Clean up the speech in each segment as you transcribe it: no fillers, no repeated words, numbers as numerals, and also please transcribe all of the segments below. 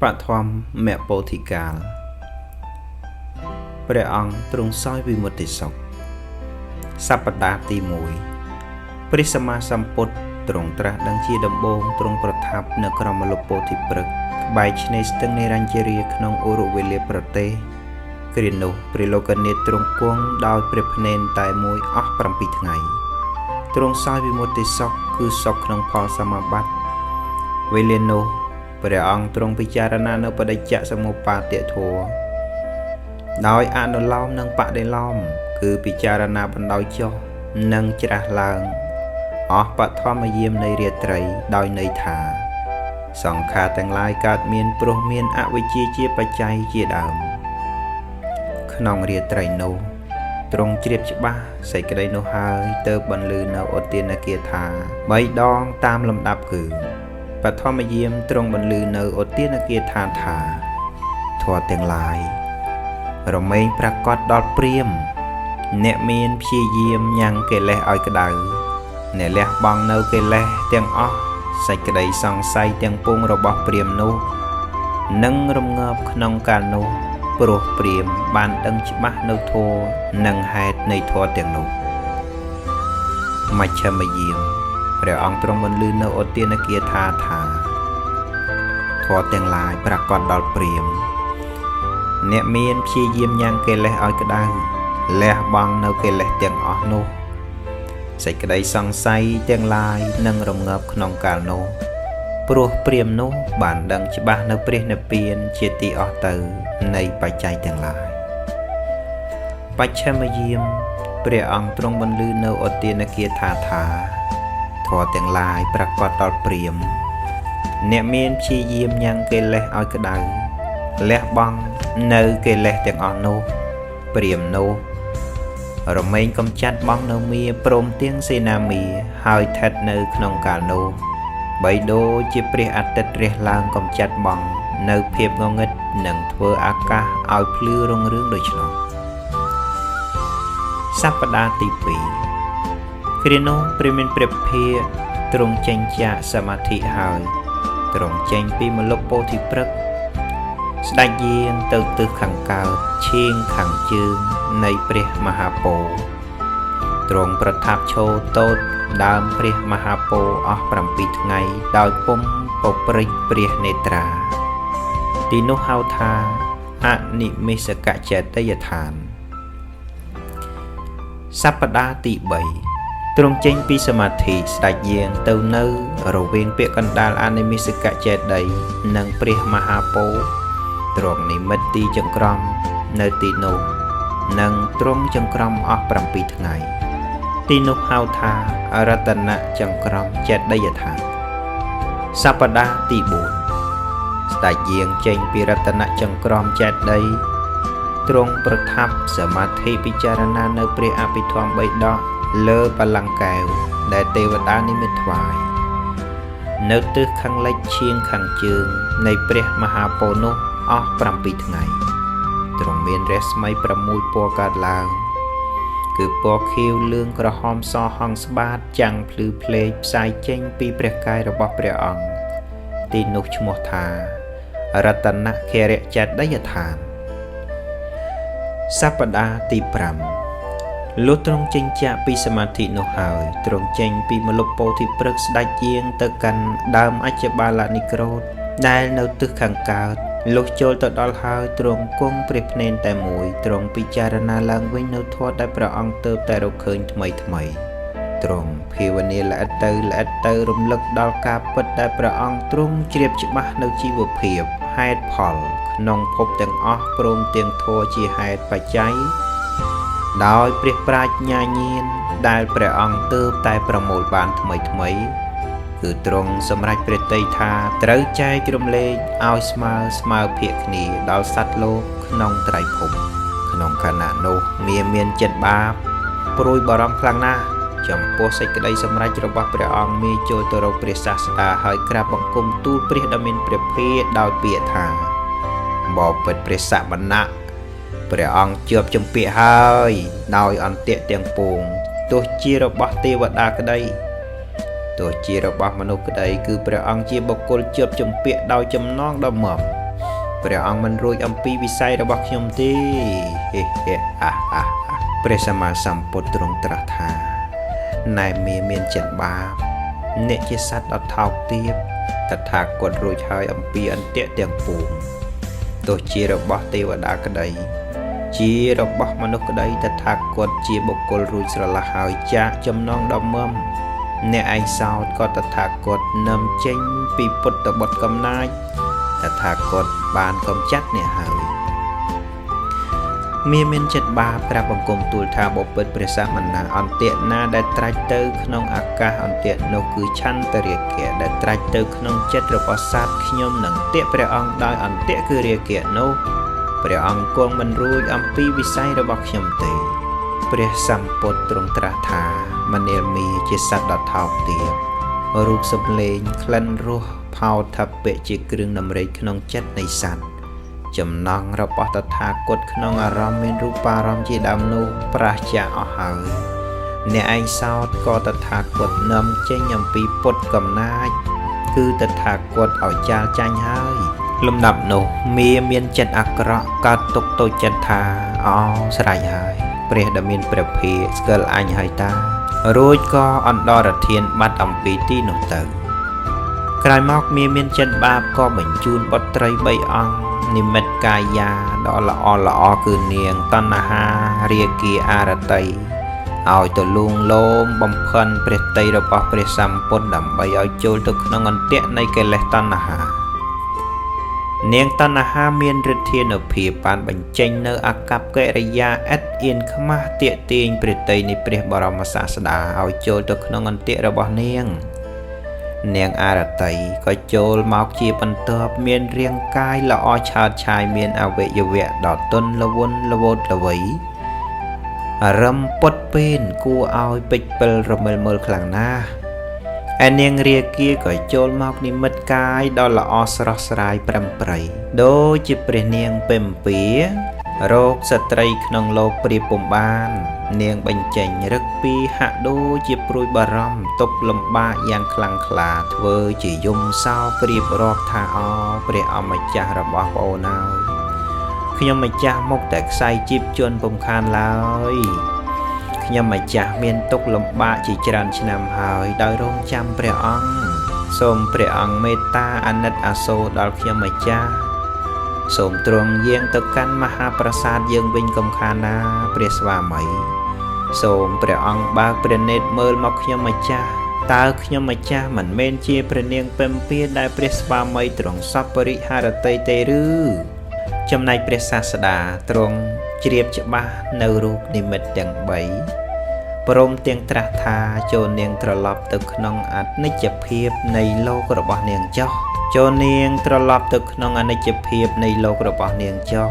បឋមពោធិកាលព្រះអង្គទ្រង់សោយវិមុតតិសុខសប្តាហ៍ទី1ព្រះសម្មាសម្ពុទ្ធទ្រង់ត្រាស់ដឹងជាដំបូងទ្រង់ប្រថាប់នៅក្រោមម្លប់ពោធិព្រឹក្សក្បែរឆ្នេរស្ទឹងនិរញ្ជរាក្នុងឧរុវេលាប្រទេសគ្រានោះព្រះលោកនាថទ្រង់គង់ដោយព្រះភ្នែនតែមួយអស់7ថ្ងៃទ្រង់សោយវិមុតតិសុខគឺសុខក្នុងផលសមាបត្តិវេលានោះព្រះអង្គទ្រង់ពិចារណានៅបដិច្ចសមុបាទធម៌ដោយអនុលោមនិងបដិលោមគឺពិចារណាបណ្ដោយចុះនិងច្រាស់ឡើងអស់បឋមយាមនៃរាត្រីដោយន័យថាសង្ខារទាំងឡាយកើតមានព្រោះមានអវិជ្ជាជាបច្ច័យជាដើមក្នុងរាត្រីនោះទ្រង់ជ្រាបច្បាស់សេចក្តីនោះហើយទៅបន្លឺនៅឧទានគាថា3ដងតាមលំដាប់គឺបឋមយាមទ្រង់បន្លឺនៅឧទានគាថាថាធម៌ទាំងឡាយរមែងប្រកាសដល់ព្រាមអ្នកមានព្យាយាមញ៉ាំងកិលេសឲ្យក្តៅអ្នកលះបង់នៅកិលេសទាំងអស់សេចក្តីសង្ស័យទាំងពួងរបស់ព្រាមនោះនឹងរំងាប់ក្នុងកាលនោះព្រោះព្រាមបានដឹងច្បាស់នៅធម៌និងហេតុនៃធម៌ទាំងនោះមជ្ឈមយាមព្រះអង្គទ្រង់បន្លឺនៅឧទានគាថាថាធម៌ទាំងឡាយប្រកាសដល់ព្រាមអ្នកមានព្យាយាមញ៉ាំងកិលេសឲ្យក្តៅលះបង់នៅកិលេសទាំងអស់នោះសេចក្តីសង្ស័យទាំងឡាយនឹងរំងាប់ក្នុងកាលនោះព្រោះព្រាមនោះបានដឹងច្បាស់នៅព្រះនិព្វានជាទីអស់ទៅនៃបច្ច័យទាំងឡាយបច្ឆិមយាមព្រះអង្គទ្រង់បន្លឺនៅឧទានគាថាថាធម៌ទាំងឡាយប្រកាសដល់ព្រាមអ្នកមានព្យាយាមញ៉ាំងកិលេសឲ្យក្តៅលះបង់នៅកិលេសទាំងអស់នោះព្រាមនោះរមែងកំចាត់បង់នៅមាព្រមទាំងសេនាមាហើយស្ថិតនៅក្នុងកាលនោះបីដូចជាព្រះអាទិត្យរះឡើងកំចាត់បង់នៅភាពងងឹតនិងធ្វើអាកាសឲ្យភ្លឺរុងរឿងដូច្នោះសប្តាហ៍ទី2គ្រានោះព្រះមានព្រះភាគទ្រង់ចេញចាកសមាធិហើយទ្រង់ចេញពីម្លប់ពោធិព្រឹក្សស្ដេចយាងទៅទិសខាងកើតឈៀងខាងជើងនៃព្រះមហាពោធិទ្រង់ប្រថាប់ឈរតូតដើមព្រះមហាពោធិអស់7ថ្ងៃដោយពុំពព្រិចព្រះនេត្រាទីនោះហៅថាអនិមិសកចេតយដ្ឋានសប្តាហ៍ទី3ទ្រង់ចេញពីសមាធិស្ដេចយាងទៅនៅរវាងពាក្យកណ្ដាលអនិមិសកចេតីនិងព្រះមហាពោធិទ្រង់និមិត្តទីចង្ក្រមនៅទីនោះនិងទ្រង់ចង្ក្រមអស់7ថ្ងៃទីនោះហៅថារតនចង្ក្រមចេតិយដ្ឋានសប្តាហ៍ទី4ស្ដេចយាងចេញពីរតនចង្ក្រមចេតិយទ្រង់ប្រថាប់សមាធិពិចារណានៅព្រះអភិធម្មបិដកលើបល្ល័ង្កកែវដែលទេវតានិមិត្តថ្វាយនៅទិសខាងលិចឈៀងខាងជើងនៃព្រះមហាពោធិនោះអស់7ថ្ងៃទ្រង់មានរស្មី6ពណ៌កើតឡើងគឺពណ៌ខៀវលឿងក្រហមសហង្សស្បាតចាំងភ្លឺភ្លេកផ្សាយចេញពីព្រះកាយរបស់ព្រះអង្គទីនោះឈ្មោះថារតនគិរចេតិយដ្ឋានសប្តាហ៍ទី5លុះទ្រង់ចេញចាកពីសមាធិនោះហើយទ្រង់ចេញពីម្លប់ពោធិព្រឹក្សស្ដេចយាងទៅកាន់ដើមអជ្ជបាលនិក្រោធដែលនៅទិសខាងកើតលុះចូលទៅដល់ហើយទ្រង់គង់ព្រះភ្នែនតែមួយទ្រង់ពិចារណាឡើងវិញនៅធម៌ដែលព្រះអង្គទើបតែរកឃើញថ្មីថ្មីទ្រង់ភាវនាល្អិតទៅល្អិតទៅរំលឹកដល់ការពិតដែលព្រះអង្គទ្រង់ជ្រាបច្បាស់នៅជីវភាពហេតុផលក្នុងភពទាំងអស់ព្រមទាំងធម៌ជាហេតុបច្ច័យដោយព្រះប្រាជ្ញាញាណដែលព្រះអង្គទើបតែប្រមូលបានថ្មីថ្មីគឺទ្រង់សម្រេចព្រះទ័យថាត្រូវចែករំលែកឲ្យស្មើស្មើភាគគ្នាដល់សត្វលោកក្នុងត្រៃភពក្នុងខណៈនោះមានចិត្តបាបព្រួយបារម្ភខ្លាំងណាស់ចំពោះសេចក្តីសម្រេចរបស់ព្រះអង្គមាចូលទៅរកព្រះសាស្តាហើយក្រាបបង្គំទូលព្រះដ៏មានព្រះភាគដោយពាក្យថាបបិទ្ធព្រះសមណៈព្រះអង្គជាប់ជំពាក់ហើយដោយអន្ទាក់ទាំងពួងទោះជារបស់ទេវតាក្តីទោះជារបស់មនុស្សក្តីគឺព្រះអង្គជាបុគ្គលជាប់ជំពាក់ដោយចំណងដ៏មាំ ព្រះអង្គមិនរួចអំពីវិស័យរបស់ខ្ញុំទេហេហេហាហាព្រះសម្មាសម្ពុទ្ធទ្រង់ត្រាស់ថាណែមាមានចិត្តបាបអ្នកជាសត្វដ៏ថោកទាបតថាគតរួចហើយអំពីអន្ទាក់ទាំងពួងទោះជារបស់ទេវតាក្តីជារបស់មនុស្សក្តីតថាគតជាបុគ្គលរួចស្រឡះហើយចាកចំណងដ៏មឹមអ្នកឯងសោតក៏តថាគតនឹមចេញពីពុទ្ធបុត្រកំណាចតថាគតបានកំចាត់អ្នកហើយមានចិត្តបាបក្រាបបង្គំទូលថាបពិតព្រះសមណៈអន្ទាក់ណាដែលត្រាច់ទៅក្នុងអាកាសអន្ទាក់នោះគឺឆន្ទរាគៈដែលត្រាច់ទៅក្នុងចិត្តរបស់សត្វខ្ញុំនឹងទាក់ព្រះអង្គដោយអន្ទាក់គឺរាគៈនោះព្រះអង្គគង់មិនរួចអំពីវិស័យរបស់ខ្ញុំទេព្រះសម្ពុទ្ធទ្រង់ត្រាស់ថាមនាលមាជាសត្វដ៏ថោកទាបរូបសម្លេងក្លិនរសផោថពៈជាគ្រឿងតម្រេចក្នុងចិត្តនៃសត្វចំណងរបស់តថាគតក្នុងអារម្មណ៍មានរូបារម្មណ៍ជាដើមនោះប្រាសចាកអស់ហើយអ្នកឯងសោតក៏តថាគតនាំចេញអំពីពុទ្ធកំណាចគឺតថាគតឲ្យចាលចាញ់ហើយលំដាប់នោះមានចិត្តអាក្រក់កើតទុកតូចចិត្តថាអស្រេចហើយព្រះដ៏មានព្រះភិក្ខស្គាល់អញហើយតារួចក៏អន្តរធានបាត់អំពីទីនោះទៅក្រោយមកមានចិត្តបាបក៏បញ្ជូនបុត្រី3អង្គនិមិត្តកាយាដ៏ល្អល្អគឺនាងតណ្ហារាគាអារតីឲ្យទៅលួងលោមបំផិនព្រះតីរបស់ព្រះសម្ពុទ្ធដើម្បីឲ្យចូលទៅក្នុងអន្ទាក់នៃកិលេសតណ្ហានាងតណ្ហាមានឫទ្ធានុភាពបានបញ្ចេញនៅអាកប្បកិរិយាឥតអៀនខ្មាស់ទាក់ទាញព្រះតីនៃព្រះបរមសាស្តាឲ្យចូលទៅក្នុងអន្ទាក់របស់នាងនាងអារតីក៏ចូលមកជាបន្ទាប់មានរាងកាយល្អឆើតឆាយមានអវយវៈដ៏ទន់ល្វន់ល្វត់ល្វៃរំពុតពេនគួរឲ្យពេចពិលរមិលមើលខ្លាំងណាស់ឯនាងរាគាក៏ចូលមកនិមិត្តកាយដ៏ល្អស្រស់ស្រាយប្រឹមប្រៃដូចជាព្រះនាងពិម្ពារោគស្ត្រីក្នុងលោកប្រៀបពុំបាននាងបញ្ចេញរឹកពីហាក់ដូចជាព្រួយបារម្ភទុកលំបាកយ៉ាងខ្លាំងក្លាធ្វើជាយំសោក្រៀបរាប់ថាអព្រះអម្ចាស់របស់ប្អូនហើយខ្ញុំម្ចាស់មុខតែខ្សែជីបជនពុំខានឡើយខ្ញុំម្ចាស់មានទុកលំបាកជាច្រើនឆ្នាំហើយដោយរងចាំព្រះអង្គសូមព្រះអង្គមេត្តាអាណិតអាសូរដល់ខ្ញុំម្ចាស់សូមទ្រង់យាងទៅកាន់មហាប្រាសាទយើងវិញកុំខានណាព្រះស្វាមីសូមព្រះអង្គបើកព្រះនេត្រមើលមកខ្ញុំម្ចាស់តើខ្ញុំម្ចាស់មិនមែនជាព្រះនាងពិម្ពាដែលព្រះស្វាមីទ្រង់សពរិហារតីទេឬចំណែកព្រះសាស្តាទ្រង់ជ្រាបច្បាស់នៅរូបនិមិត្តទាំង3ព្រមទាំងត្រាស់ថាចូលនាងត្រឡប់ទៅក្នុងអនិច្ចភាពនៃលោករបស់នាងចុះចូលនាងត្រឡប់ទៅក្នុងអនិច្ចភាពនៃលោករបស់នាងចុះ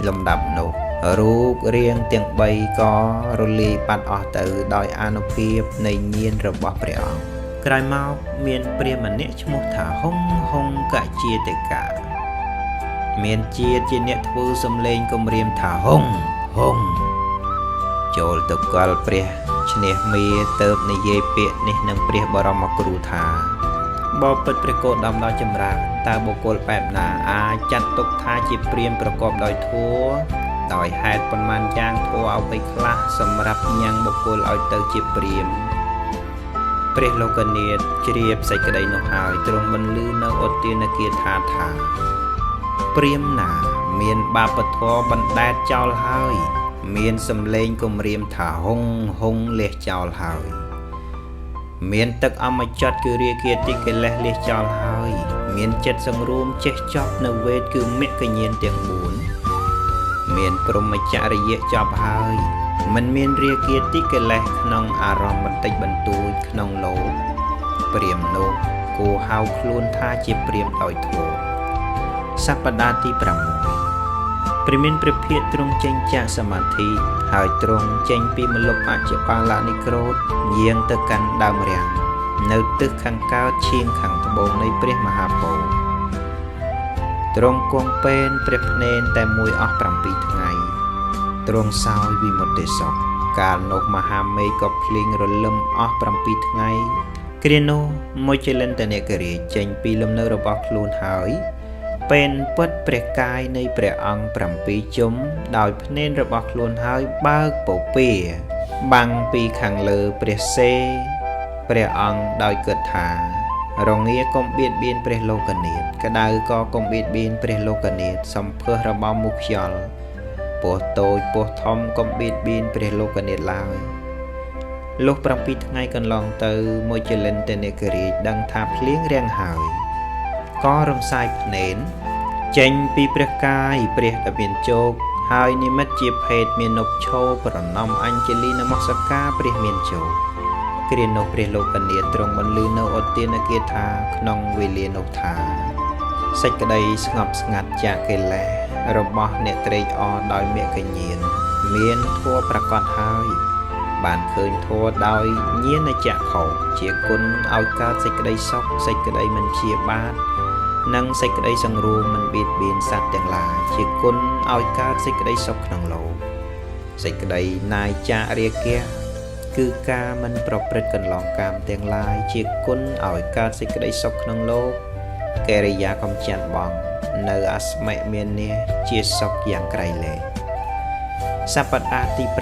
លំដាប់នោះរូបរាងទាំង3ក៏រលាយបាត់អស់ទៅដោយអានុភាពនៃញាណរបស់ព្រះអង្គក្រោយមកមានព្រាហ្មណ៍ម្នាក់ឈ្មោះថាហុងហុងកជាតិកាមានជាតិជាអ្នកធ្វើសំឡេងគំរាមថាហុងហុងចូលទៅកលព្រះឈ្នះមាទៅនិយាយពាក្យនេះនឹងព្រះបរមគ្រូថាបពិតព្រះគោតមដ៏ចម្រើនតើបុគ្គលបែបណាអាចចាត់ទុកថាជាព្រាហ្មណ៍ប្រកបដោយធម៌ដោយហេតុប៉ុន្មានយ៉ាងធម៌អ្វីខ្លះសម្រាប់ញ៉ាំងបុគ្គលឲ្យទៅជាព្រាហ្មណ៍ព្រះលោកនាថជ្រាបសេចក្តីនោះហើយទ្រង់បន្លឺនៅឧទានគាថាថាព្រាហ្មណ៍ណាមានបាបធម៌បណ្ដែតចោលហើយមានសំឡេងគំរាមថាហុងហុងលះចោលហើយមានទឹកអមចតគឺរាគាតិកិលេសលះចោលហើយមានចិត្តសង្រួមចេះចប់នៅវេទគឺមគ្គញ្ញាណទាំង4មានព្រហ្មចរិយៈចប់ហើយមិនមានរាគាតិកិលេសក្នុងអារម្មណ៍បន្តិចបន្តួចក្នុងលោកព្រាហ្មណ៍នោះគួរហៅខ្លួនថាជាព្រាហ្មណ៍ដោយធម៌សប្តាហ៍ទី6ព្រះមានព្រះភិក្ខទ្រង់ចេញចាកសមាធិហើយទ្រង់ចេញពីមលុបអជ្ជបាលនិក្រោធយាងទៅកាន់ដើមរាំងនៅទិសខាងកើតឈៀងខាងត្បូងនៃព្រះមហាពោធិទ្រង់គង់ពេនព្រះភ្នែនតែមួយអស់7ថ្ងៃទ្រង់សោយវិមុតតិសុខកាលនោះមហាមេឃក៏ភ្លៀងរលឹមអស់7ថ្ងៃគ្រានោះមុជលិនតនេករាជចេញពីលំនៅរបស់ខ្លួនហើយ ពេលពិតព្រះកាយនៃព្រះអង្គ7ជុំដោយភ្នែនរបស់ខ្លួនហើយបើកពពាបាំងពីខាងលើព្រះសេព្រះអង្គដោយគិតថារងាកុំបៀតបៀនព្រះលោកនាថក្តៅក៏កុំបៀតបៀនព្រះលោកនាថសំភើសរបំមុខខ្យល់ពោះតូចពោះធំកុំបៀតបៀនព្រះលោកនាថឡើយលុះ7ថ្ងៃកន្លងទៅមុជលិនតនិករាជដឹងថាភ្លៀងរាំងហើយក៏រំសាយភ្នែនចេញពីព្រះកាយព្រះដែលមានជោគហើយនិមិត្តជាភេទមាណពឈោប្រណម្យអញ្ជលីនមស្ការព្រះមានជោគគ្រានោះព្រះលោកនាថទ្រង់បន្លឺនៅឧទានគាថាក្នុងវេលានោះថាសេចក្តីស្ងប់ស្ងាត់ចាកកិលេសរបស់អ្នកត្រេកអរដោយមគ្គញ្ញាណមានធម៌ប្រកបហើយបានឃើញធម៌ដោយញាណចក្ខុជាគុណឲ្យកើតសេចក្តីសុខសេចក្តីមិនព្យាបាទនិងសេចក្តីសង្រួមមិនបៀតបៀនសត្វទាំងឡាយជាគុណឲ្យកើតសេចក្តីសុខក្នុងលោកសេចក្តីណាយចាករាគៈគឺការមិនប្រព្រឹត្តកន្លងកាមទាំងឡាយជាគុណឲ្យកើតសេចក្តីសុខក្នុងលោកកិរិយាកំចាត់បងនៅអស្មិមាននេះជាសុខយ៉ាងក្រៃលែងសប្តាហ៍ទី7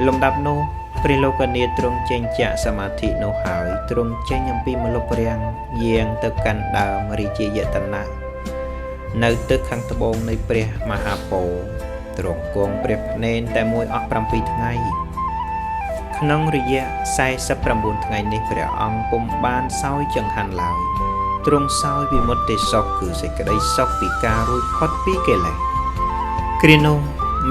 លំដាប់នោះព្រះលោកនាថទ្រង់ចេញចាកសមាធិនោះហើយទ្រង់ចេញអំពីមលុបរាំងយាងទៅកាន់ដើមរាជាយតនៈនៅទឹកខាងត្បូងនៃព្រះមហាពោទ្រង់គង់ព្រះភ្នែនតែមួយអស់7ថ្ងៃក្នុងរយៈ49ថ្ងៃនេះព្រះអង្គពុំបានសោយចង្ហាន់ឡើយទ្រង់សោយវិមុតតិសុខគឺសេចក្តីសុខពីការរួចផុតពីកិលេសគ្រានោះ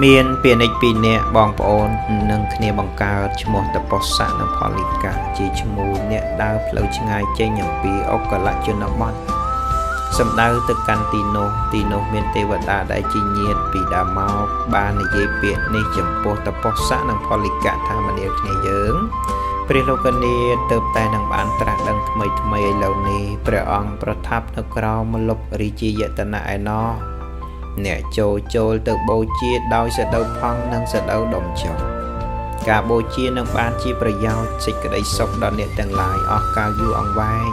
មានពាណិជ្ជ2នាក់បងប្អូននឹងគ្នាបង្កើតឈ្មោះតបស្សៈនិងផលិកាជាឈ្មោះអ្នកដើរផ្លូវឆ្ងាយចេញអំពីអកលជនបទសំដៅទៅកាន់ទីនោះមានទេវតាដែលជាញាតិពីដើមមកបាននិយាយពាក្យនេះចំពោះតបស្សៈនិងផលិកាថាមនាលគ្នាយើងព្រះលោកនាថទៅតែនឹងបានត្រាស់ដឹងថ្មីថ្មីឥឡូវនេះព្រះអង្គប្រថាប់នៅក្រោមម្លប់រាជាយតនៈឯណោះអ្នកចូលទៅបូជាដោយសដូវផង់និងសដូវដុំចុះការបូជានឹងបានជាប្រយោជន៍សេចក្តីសុខដល់អ្នកទាំងឡាយអស់កាលយូរអង្វែង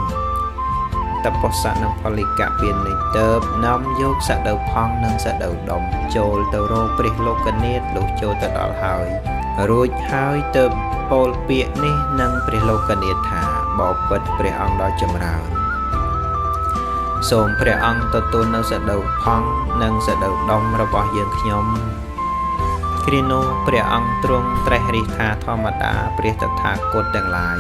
តបស្សៈនិងផលិកៈពាណិជ្ជទៅនាំយកសដូវផង់និងសដូវដុំចូលទៅរកព្រះលោកនាថលុះចូលទៅដល់ហើយរួចហើយទៅពោលពាក្យនេះនឹងព្រះលោកនាថថាបបិទ្ធព្រះអង្គដ៏ចម្រើនសូមព្រះអង្គទទួលនៅសដូវផង់និងសដូវដុំរបស់យើងខ្ញុំគ្រានោះព្រះអង្គទ្រង់ត្រេះរិះថាធម្មតាព្រះតថាគតទាំងឡាយ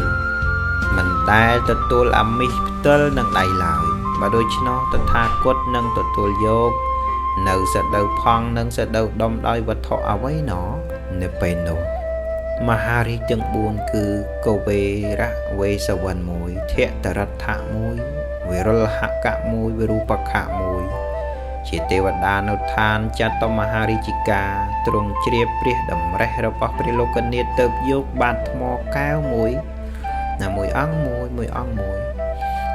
មិនដែលទទួលអាមិសផ្ទាល់នឹងដៃឡើយបើដូច្នោះតថាគតនឹងទទួលយកនៅសដូវផង់និងសដូវដុំដោយវត្ថុអ្វីណនៅពេលនោះមហារាជទាំង4គឺកវេរៈវេសវណ្ណ1ធតរដ្ឋៈ1វិរុលហកៈ1វិរូបខៈ1ជាទេវតានៅឋានចតុមហារាជិកាទ្រង់ជ្រាបព្រះតម្រេះរបស់ព្រះលោកនាថទៅយកបាតថ្មកែវមួយណាមួយអង្គមួយមួយអង្គមួយ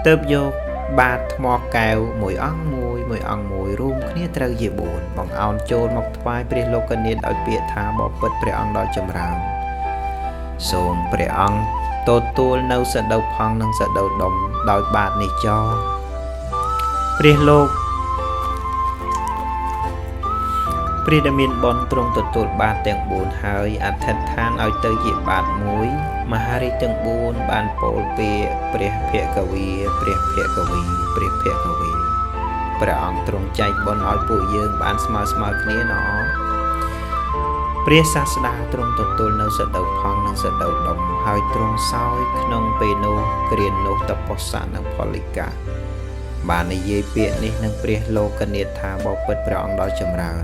ទៅយកបាតថ្មកែវមួយអង្គមួយមួយអង្គមួយរួមគ្នាត្រូវជា4បង្អោនចូលមកថ្វាយព្រះលោកនាថឲ្យពាក្យថាបពិតព្រះអង្គដ៏ចម្រើនសូមព្រះអង្គទទួលនៅសដូវផង់និងសដូវដុំដោយបាតនេះចោព្រះលោកព្រះដែលមានបុណ្យទ្រង់ទទួលបាតទាំង4ហើយអធិដ្ឋានឲ្យទៅជាបាតមួយមហារាជទាំង4បានពោលពាក្យព្រះភគវីព្រះភគវីព្រះភគវីព្រះអង្គទ្រង់ចែកបុណ្យឲ្យពួកយើងបានស្មើគ្នាណព្រះសាស្តាទ្រង់ទទួលនៅសដូវផង់និងសដូវដុំហើយទ្រង់សោយក្នុងពេលនោះគ្រានោះតបស្សៈនិងផលិកាបាននិយាយពាក្យនេះនឹងព្រះលោកនាថថាបពិតព្រះអង្គដ៏ចម្រើន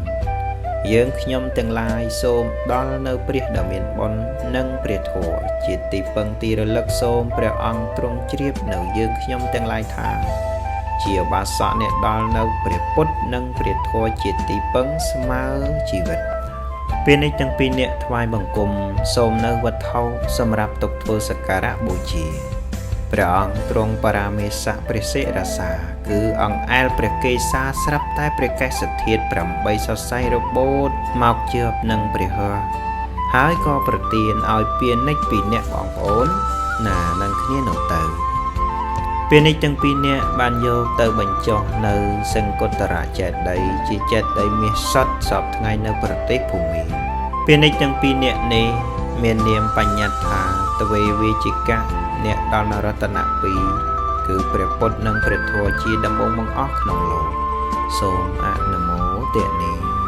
យើងខ្ញុំទាំងឡាយសូមដល់នៅព្រះដ៏មានបុណ្យនិងព្រះធម៌ជាទីពឹងទីរលឹកសូមព្រះអង្គទ្រង់ជ្រាបនៅយើងខ្ញុំទាំងឡាយថាជាបាសកអ្នកដល់នៅព្រះពុទ្ធនិងព្រះធម៌ជាទីពឹងស្មើជីវិតពេលនេះទាំងពីរនាក់ថ្វាយបង្គំសូមនៅវត្ថុសម្រាប់ទុកធ្វើសក្ការៈបូជាព្រះអង្គទ្រង់បរាមេសៈព្រះសិរសាគឺអង្គអែលព្រះកេសាស្រាប់តែព្រះកេសធាតុ8សរសៃរបូតមកជាប់នឹងព្រះហស្ថហើយក៏ប្រទានឲ្យពាណិជ្ជពីរនាក់បងប្អូនណានឹងគ្នានោះទៅ ពាណិជ្ជទាំងពីរនាក់បានយកទៅបញ្ចុះនៅសង្គតរចេតិយជាចេតិយមាសសុទ្ធសព្វថ្ងៃនៅប្រទេសភូមាពាណិជ្ជទាំងពីរនាក់នេះមាននាមបញ្ញត្តិថាទ្វេវាជិកៈអ្នកដល់នរតនៈពីរគឺព្រះពុទ្ធនិងព្រះធម៌ជាដំបូងបង្អស់ក្នុងលោកសូមអនុមោទនា។